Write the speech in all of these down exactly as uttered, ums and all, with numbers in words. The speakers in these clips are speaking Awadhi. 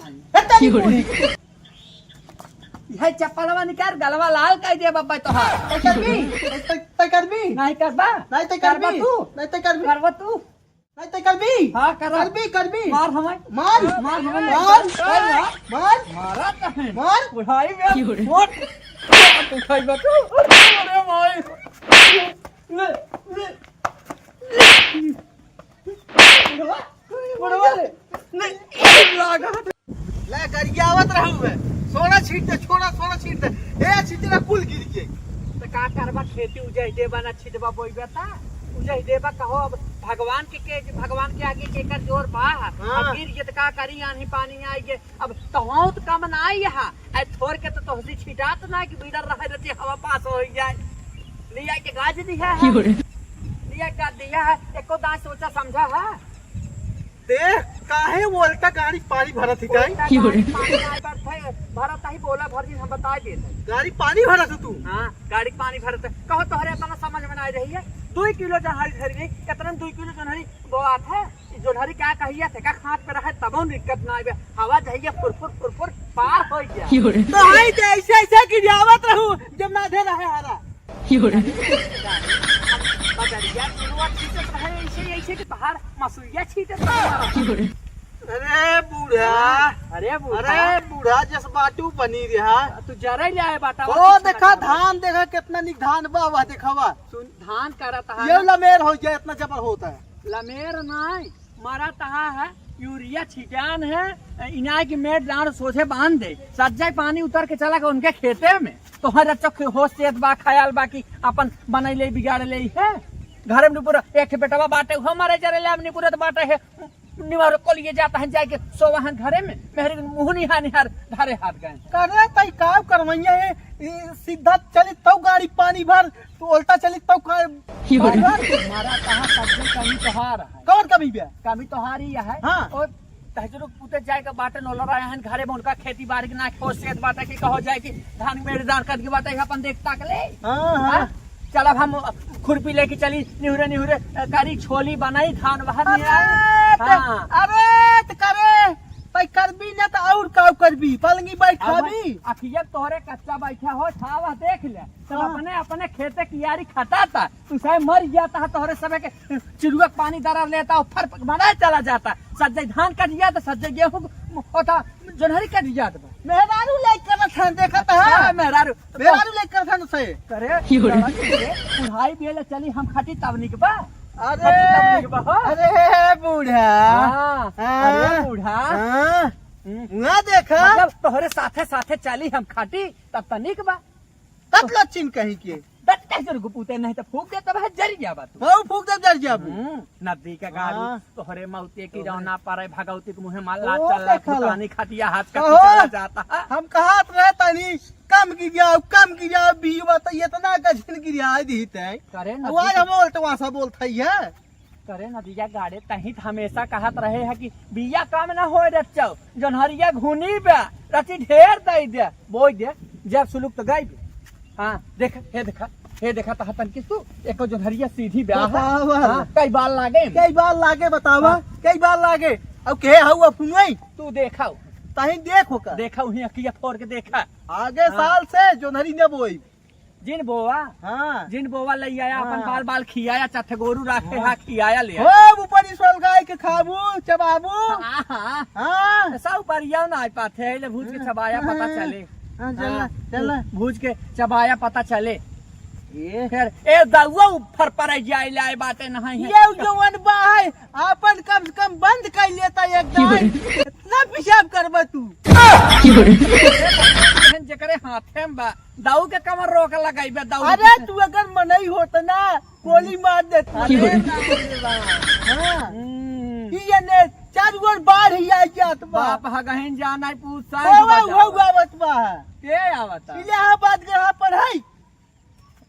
ए, तेरी बूढ़ी। यह चप्पलवा निकाल, गलवा लाल कर दे बब्बा तोहार। तै करबी? तै, तै करबी? नहीं करबा? नहीं तै करबा करबी? तू? नहीं तै करबी? करबा तू? नहीं तै करबी? हाँ, करब। करबी, करबी। मार हमें। मार। मार हमें। मार। मार। मार। मारा तो है। मार। बुढ़ाई में। क्यों रे? मोट। उठाई बा तू। अरे माई। ले, ले। बुढ़वा, बुढ़वा, ले, ले, लागा। ले, गरियावत रहू है। सोना छीट दे, छोड़ा, सोना छीट दे। ए, छितरा कुल गिर गई। तो का करबा, खेती उजही देबा ना छिटबा बोइबा ता? उजही देबा कहो, अब भगवान के, के, भगवान के आगे केकर जोर बा? हाँ। अब गिर गए तो का करी, आन्ही पानी आई गए। अब तोहूँ तो कम ना आई है। आई थोर के तो तोहसी छिटात ना कि बिदर रहे रहती हवा पास हो जाए। लिया के गाज दिया है। क्यों रे? लिया के गाज दिया है। एको दांत सोचा समझा है? देख, काहे वो उल्टा गाड़ी पानी भरत ही जाए? उल्टा क्यों रे? गाड़ी पानी ना भरत है, भरत ही बोला भर दिन हम बता देते। गाड़ी पानी भरत हो तू? हाँ, गाड़ी पानी भरत है। कहो तोहरे इतना समझ में ना आ रही है। दो किलो जहाज धरी नहीं, कितना दो किलो जहाज बोआत है, ई जोन्हरी का कहिया थे, का हाथ पे रहे, तबो दिक्कत ना आवे। हवा जहिया फुरफुर, फुरफुर पार हो गया। क्यों रे? तो हाय दे, ऐसे, ऐसे गिरियावत रहू, जब ना दे रहे हरा। क्यों रे? बजरिया पुरवा छीटत रहे, ऐसे, ऐसे कि पहाड़ मसुइया छीटत रहे। क्यों रे? अरे बूढ़ा। अरे बूढ़ा। अरे बूढ़ा, जस बाटू बनी रहा। तू जरे ले आए बाटा, ओ देखा धान, देखा कितना निक धान बा, वह देखावा। सुन, धान करत है ये ना। लमेर हो गया, इतना जबर होता है। लमेर नाई, मरा तहा है, यूरिया छिटान है, इनाय की मेट डांड सोझे बांध दे, सज्जय पानी उतर के चला गया उनके खेते में, तो हर अच्छा खे-, होश चेत बा, ख्याल बा कि अपन बनई ले, बिगाड़ ले है। घर में निपुर एक ठे बेटवा बाटे, हमारे जरे ले निपुरत बाटे है, निवार को लिए जाता है जाके सोवा है घरे में, मेहरी मुँह निहार निहार धारे हाथ गए। करे तई का करवैया है, ई सीधा चली तो गाड़ी पानी भर, तू उल्टा चली तो का। मारा कहाँ सब्जी कमी तोहार है। कौन कमी बे? कमी तोहार ही है। हाँ। और तहजरू पुते जाए के बाटे नोलर आए हैं घरे में, उनका खेती बाड़ी के ना हो सेत बाटे कि कहो जाए कि धान मेड़ दान करके बाटे अपन देख ताक ले। हाँ, हाँ। हाँ? चल अब हम खुरपी लेके चली निहुरे निहुरे, अ, करी छोली बनाई धान बाहर ले आए। अरे त, हाँ। अरे त करे, तई करबी ना त और का करबी, पलंगी बैठ खाबी। अखिया तोहरे कच्चा बैठा हो, छावा देख ले। सब हाँ। अपने, अपने खेते कियारी खटाता, तू साहे मर गया ता, तोहरे सबे के चिड़ुआ के पानी दरा लेता, और फर बनाए चला जाता। सज्जे धान कट गया तो सज्जे गेहूं होता, जोन्हरी कट गया तो। मेहरारू लाइक करत हन, देखत है। अच्छा, मेहरारू। मेहरारू लाइक करत हन से। करे, बुढ़ाई बेले चली हम खटी तब निक बा। अरे, खटी तब निक बा, हो? अरे बूढ़ा। हाँ, हाँ। अरे बूढ़ा। हाँ। हम्म। ना देखा। मतलब तोहरे साथे साथे चली हम खटी तब तनिक बा। तब लच्चिन कहीं के। दत्ते जर गुपुते नहीं तो फूक दे तब है जर जाबा तू। हाँ, फूक दे जर जाबू। हम्म, नदी के गाड़ू, हाँ। तोहरे मौते की रौना परे भगौती के मुँहे मार ओ, लात चल रहा, देखा ला। भूतानी खटिया हाथ का कहो। पिछला जाता है। हम कहात रहे तनी, कम गिर जाओ, कम गिर जाओ, बीवा तो इतना गझिन गिरिया दी तै। करे अब आज नदी हम उल्टवा सा बोलत है। करे नदिया गाड़े, तहीं त हमेशा कहत रहे है कि बिया कम न होए रच्चौ, जोन्हरिया घुनी बा, रची ढेर दई दे, बोई दे, जब सुलुक त गई बे। हाँ, देख, हे देखा, हे देखा, तहा तन किस तू, एको जोन्हरिया सीधी बा, बतावा। हाँ, कई बार लागे। कई बार लागे, बतावा, हाँ। कई बार लागे। अब के हऊ अपनुई? तू देखाओ। तहीं देखो का। देखा, उहीं अखिया फोड़ के देखा। आगे हाँ। साल से जोन्हरी न बोई। जिन बोवा, हाँ। जिन बोवा ले आया, अपन हाँ। बाल बाल खियाया, चथ गोरू राखे हाँ। हा, खियाया ले। हो, ऊपर ईश्वर गाय के खाबू, चबाबू। हाँ, हाँ। हाँ। तो सब परिया ना आ पाते हैं, ले भूज के हाँ। चबाया पता हाँ। चले। हाँ, चल, हाँ। चल। भूज के चबाया पता चले। ये। फिर, ए, दउआ ऊपर पर जाए लाए बाटे नहीं है। ये जवन बा है, आपन कम से कम बंद कर लेता एक दाई। इतना पेशाब करबा तू। जेकरे हाथे में बा, दाऊ के कमर रोक लगाइबे, दाऊ अरे के। तू अगर मनई होत ना, गोली मार देत। अरे बाप रे बाप। हाँ। हम्म। ई एने चार ओर बाढ़ ही आ जात बा। बाप हगहिन जाना पूछा। ओ, ओ, ओ, आवत बा। के आवत? इलाहाबाद गया पढ़ाई।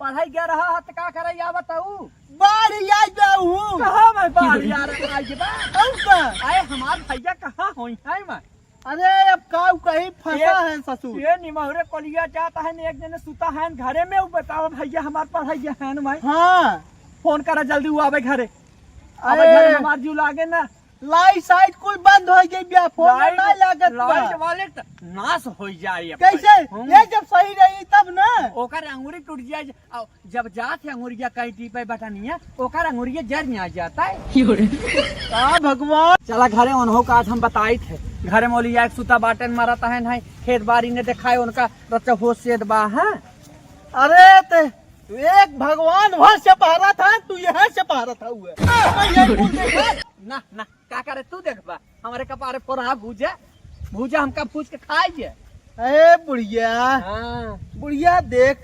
पढ़ाई गया रहा है त का करे आवत हऊ? बाढ़ ही आ जाऊ। कहाँ मैं बाढ़ यार आई बा? और का? अरे हमार भैया कहाँ होई है मैं? अरे, अब काऊ कहीं फंसा ये, है ससुर। ये निमहुरे कोलिया जाता है, एक जने सुता है घरे में, उ बतावा भैया हमार पढ़ाई है न भाई। हाँ। फोन करा जल्दी, उ आवे घरे। आवे अरे। घरे, हमार जीव लागे ना। लाइट साइट कुल बंद होइ गई बिया, फोन लाइट, ना लागत बा। लाइट वाले त नाश होइ जाए अब। कैसे? हम ये जब सही रही तब ना। ओकर अंगुरी टूट जाए, आ जब जात है अंगुरिया कहीं टीपे बटनिया, ओकर अंगुरिया जर में आ जाता है। का भगवान। चला घरे उन्हों का आज हम बताइत है। घरे मोलिया एक सुता बाटन मारत है नहीं, खेत बारी ने देखाए उनका रचा हो सेद बा है। अरे ते एक भगवान वहाँ से पहरा था, तू यहाँ से पहरा था हुआ। मैं ये बोल दे। ना, ना, का करे तू देखबा? हमरे कपारे फोरहा भूजा, भूजा हमका भूज के खाई जे। ए बुढ़िया, हाँ। बुढ़िया देख,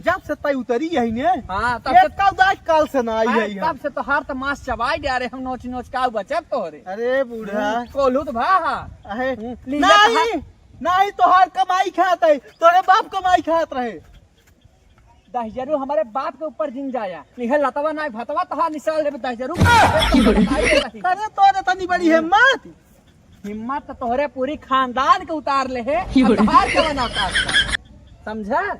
जब से तई उतरी यही ने, हाँ, तब से एक का उदास काल से ना आई हाँ, है तब हम। से तोहार त मांस चबाई दे रहे हम, नोच नोच का बचब तोहरे। अरे बूढ़ा। हम्म, कोल्हू त भा हा। अहे, हम्म, लीला नहीं, कहा- नहीं तोहार कमाई खात है, तोरे बाप कमाई खात रहे। दहिजरू हमरे बाप के ऊपर जिन जाया। निहे लतवा नाय भतवा तोहार निसाल लेबे दहिजरू। अरे तोरे तनी बड़ी हिम्मत। हिम्मत तो तोहरे पूरी खानदान के उतार ले है। अब तोहार के बना उतार। समझा?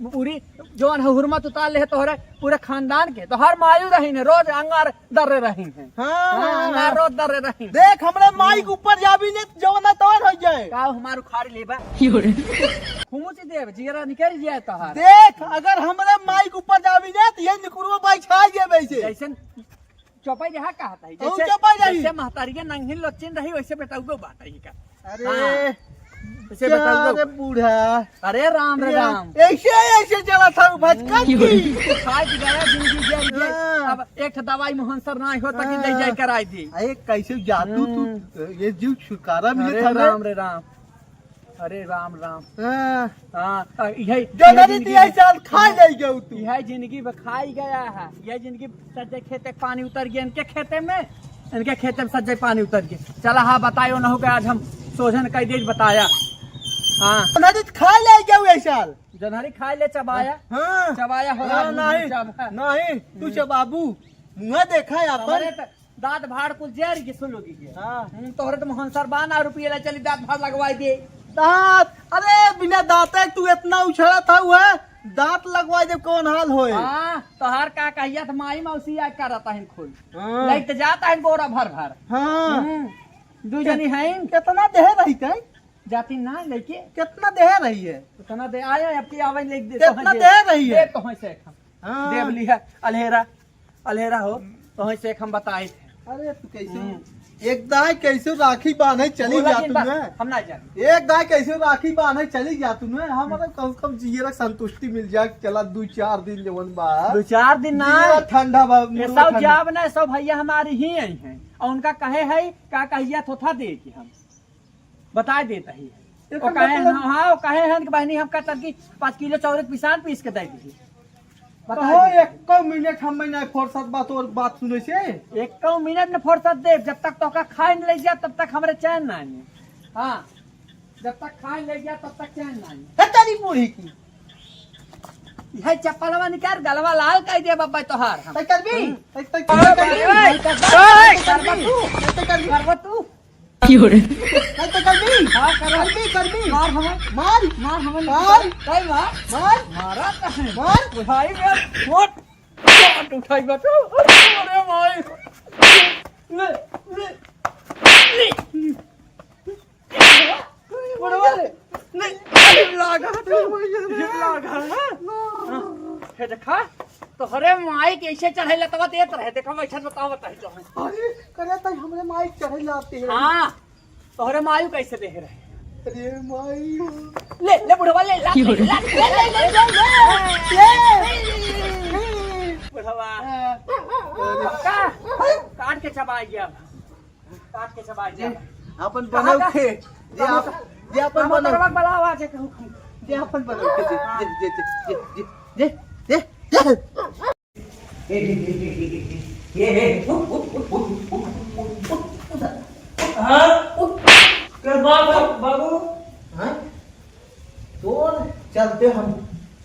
पूरी जौन है हुरमत उतार ले है तोहरे पूरे खानदान के। तोहार मायू रही ने रोज अंगार दर्रे रही है। हाँ, हाँ, हाँ, हाँ। रोज दर्रे रही। देख, हमरे माई के ऊपर जाबी ने, जवन है तवन हो जाए। का हमार उखाड़ लेबा? यो रे। खुमुच देब, जियरा निकल जाए तोहार। देख, अगर हमरे माई के ऊपर जाबी ने, तो ये निकुरवा बाई छा जाए वैसे। जैसे चौपाई रहा कहत है, तू जैसे, चौपाई रही। जैसे महतारी के नंगिन लोचिन रही, वैसे बेटा उगो बात है का। अरे, हाँ। ऐसे क्या बताओ रे तो। बूढ़ा? अरे राम रे या, राम। ऐसे, ऐसे चला था वो भटकत हम्म। की। खाई के गया जिंदगी जल गई। हाँ। अब एक ठो दवाई मोहन सर ना होता कि हाँ। ले जाए कराई दी। अरे कैसे जातू तू, हम्म। ये जीव छुटकारा मिले अरे था रे। राम रे राम। अरे राम राम। हाँ। हाँ, तो यही, जो यही नदी जिंदगी थी, यही में, साल खा ले गयो तू। यही जिंदगी में खाई गया है। यही जिंदगी सज्जे खेते पानी उतर गया इनके खेते में, इनके खेते में सज्जे पानी उतर गया। चला हाँ बतायो न हो गया, आज हम सोझन कई दिन बताया। हाँ। नदी तो खा ले गयो यही साल। जनहरी खाए ले चबाया। हाँ। चबाया हो हाँ, रहा नहीं, चबा। नहीं, तू हम्म। चबाबू। मुँह देखा है अपन। हमारे त-, दाँत भाड़ कुल जेर के सुन लोगी के। हाँ। हम्म, तोहरे तो मोहन सर बाना रुपये ले चली दाँत भाड़ लगवाई दे। दाँत, अरे बिना दाँते तू इतना उछड़ा था हुआ, दाँत लगवाई दे कौन हाल होए। हाँ, तोहार का कहिया त माई मौसी आके करत हन खोई। हाँ। लाइक त जात हन बोरा भर भर। हाँ। हम्म, दू जनी हइन। कितना देह रही तै? जाती ना लेके। कितना देह रही है? उतना दे आया, अब की आवे ले दे, कितना तोहे दे। देह रही है? दे तोहे से हम। हाँ। देव लिहा, अल्हेरा, अल्हेरा हो, तोहे से हम बताए थे। अरे तू कैसे हम्म। एक दाई कैसे राखी बांधे चली बोला जा जिन तू बात, ना? हम ना जाने। एक दाई कैसे राखी बांधे चली जा तू ना? हमारा कम से कम जियरा संतुष्टि मिल जाए, चला दू चार दिन जवन बा। दू चार दिन ना। जियरा ठंडा बा, ये मुर्गा सब ठंडा। जाब ना, सब भैया हमारे ही आई हैं। और उनका कहे है, का कहिया थोथा दे के हम। बताए देत ही। एकर वो कहे हैं, मतलब हाँ, वो कहे हैं कि बहनी हमका तनकी पाँच किलो चाउर के पिसान पीस के दे दीजिए। तो बताए हो, देत ही। एको मिनट हमें नहीं फुर्सत बा तोर बात सुने से। एको मिनट न फुर्सत दे, जब तक तोका खाए न ले जा, तब तक हमरे चैन ना आने। हाँ, जब तक खाए न ले जा, तब तक चैन ना आने। हे तेरी बूढ़ी की। यह चप्पलवा निकाल, गलवा लाल कर दे बब्बा तोहार हम। तै करबी? हम्म। तै, तै, ओए, तै करबी? ओए, तै करबी? ओए, तै करबा तू? तै करबी? करबा तू? क्यों रे? नहीं तो कर दी। हाँ, कर। कर दी, कर दी। मार हमें। मार। मार हमें। मार। कई मार। मार। मारा तो है। मार। बुढ़ाई में छोट। छोट उठाई बा तू। अरे माई। ले, ले, ले। बुढ़वा ले। नहीं, अरे लागा तो, ये लागा, हाँ? हाँ, हे देखा, तोहरे माई के ऐसे चढ़े लतवा देत रहे, देखा, वैसे बताओ, बताई तो है। अरे, करे तो हमरे माई चढ़े लाते हैं। हाँ, तोहरे माई कैसे दे रहे? अरे माई। ले, ले बुढ़वा, ले, ला, ले, ला, ले, ले, ले। बुढ़वा। हाँ। का? काट के चबा गया। काट के चबाई जे दे। आपन कहाँ बनल का? थे। जे आप, जे आपन बनल। बलावा जे कहूँ। जे आपन बनल थे। जे, जे, जे। ए, ए, ए, ए, ए, ए, ए, उठ, उठ, उठ। हाँ? उठ। के बात है, बाबू? हाँ? तोर चलते हम,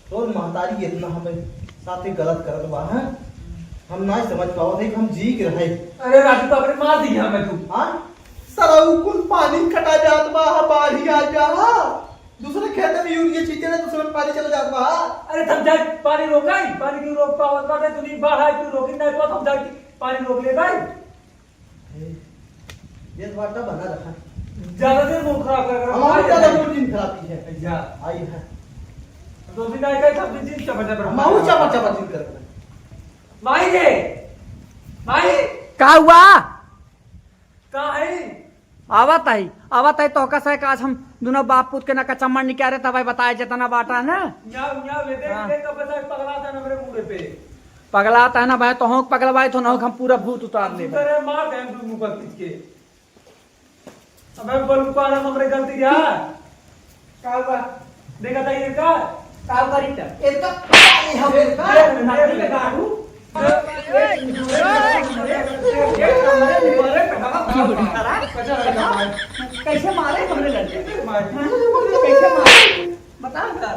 तोर महतारी इतना हमें साथे गलत करत बा, हैं? हम ना समझ पावत है कि हम जी के रहे। अरे राजू, तो अपने मार दी हमें तू। हाँ? सरऊ कुल पानी कटा जात बा, हा, बाढ़ी आ जा, हा। दूसरे खेत में यूरिया छींटे रहे, दूसरे में पानी चला जात बा, हा। अरे हम जाए पानी रोकाई, पानी क्यों रोक पावत बाटे? तू नहीं बाढ़ आई, तू रोकी नहीं पावत, हम जाए पानी रोक ले भाई। ए, ये बात तो बना रखा। ज्यादा देर मुंह खराब कर, कर, हमारी ज्यादा मुंह दिन खराब की है। जा। आई है। तो भी नहीं कहे, सब दिन चपा चपा। हम चपा चपा दिन कर। माई रे, माई। का हुआ? का है? आवत है, आवत है, तोहका से आज हम दुनो बाप पूत के ना कचम्मर निकारे, तब बताए जितना बाटा है ना। न्याव, न्याव, ये देख, हाँ। देख, अब बस पगला था ना मेरे मुंह पे। पगला था ना भाई, तोहक पगलवाई तो ना हम पूरा भूत उतार ले। अरे मार दे, हम मुंह पर खींच के। अबे बलुआ ना, हमरे गलती रहा। का बा? देखा था ये का? का करी था? इनका, हम इनका, देख, देख, देख। काटू। कैसे मारे हमरे लड़के? कैसे मारे? बता ना।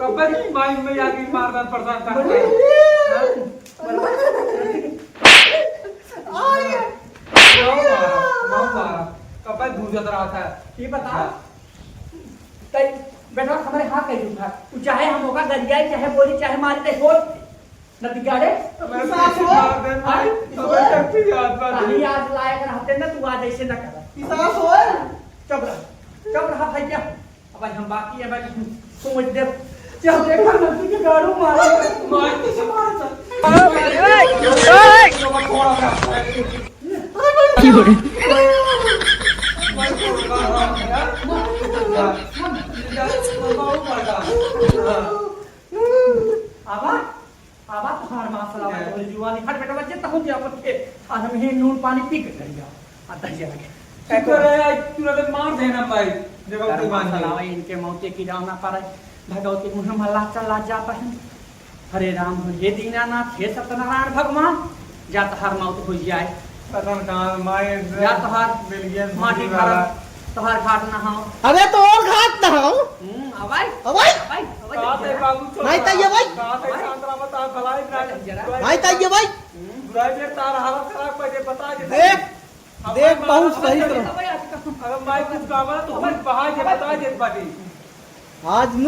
कब्बे माई में आके मारदार परेशान था। बोले। हाँ? बोले। आय। माँ मारा, माँ मारा। कब्बे भूजत रहा था। ये बता। हाँ। तई बेटा हमरे हाथ कह दूँ था। तू चाहे हम ओका गरियाई, चाहे बोली, चाहे मारी, तई होत। न बिगाड़े। हमारे सास हो। मार दे, हाँ? तो मैं कैसे याद ना कहीं दूँ? आज लायक रहते ना, तू आज ऐसे ना कर। सास हो। चुप रह, चुप रह भैया। अब भाई हम बाकी है, भाई समझ दे। चल देखा ना, तुझे गाड़ू मारा। मार कैसे मारा था? की हो रही? आवा, आवा, तोहार माँ सलावा, तोहरी जुआनी। हट बेटा, बच्चे, तहु दिया पत्ते। आज हम ही नून पानी पी के चल जाओ। आ दहिया लगे। शुक्र है, आज तुरंत मार देना भाई, जब तोहार माँ सलावा, इनके मौते की राम ना पारे। भगवती मुँह में लाचा लाज जाता है। हरे राम, हे दीनानाथ, हे सत्यनारायण भगवान, जा तोहार मौत हो जाए। पता न कहाँ माए जा तोहार मिल गया माटी वाला। खा, तोहार घाट ना हो। अबे तो और घाट ना हो। हम्म, अबाई, अबाई। अबाई, अबाई, कहाँ से जरा। बाबू चोर नहीं तो ये भाई। कहाँ से भाई। शांत रहा, बता, भलाई ना। जरा। नहीं तो ये भाई। बुराई में तार हालत खराब कर दे, बता दे। देख, अब देख, भाई बहुत सही तरह। अगर भाई कुछ काम है तो कुछ बहा के बता दे बाटी। आज न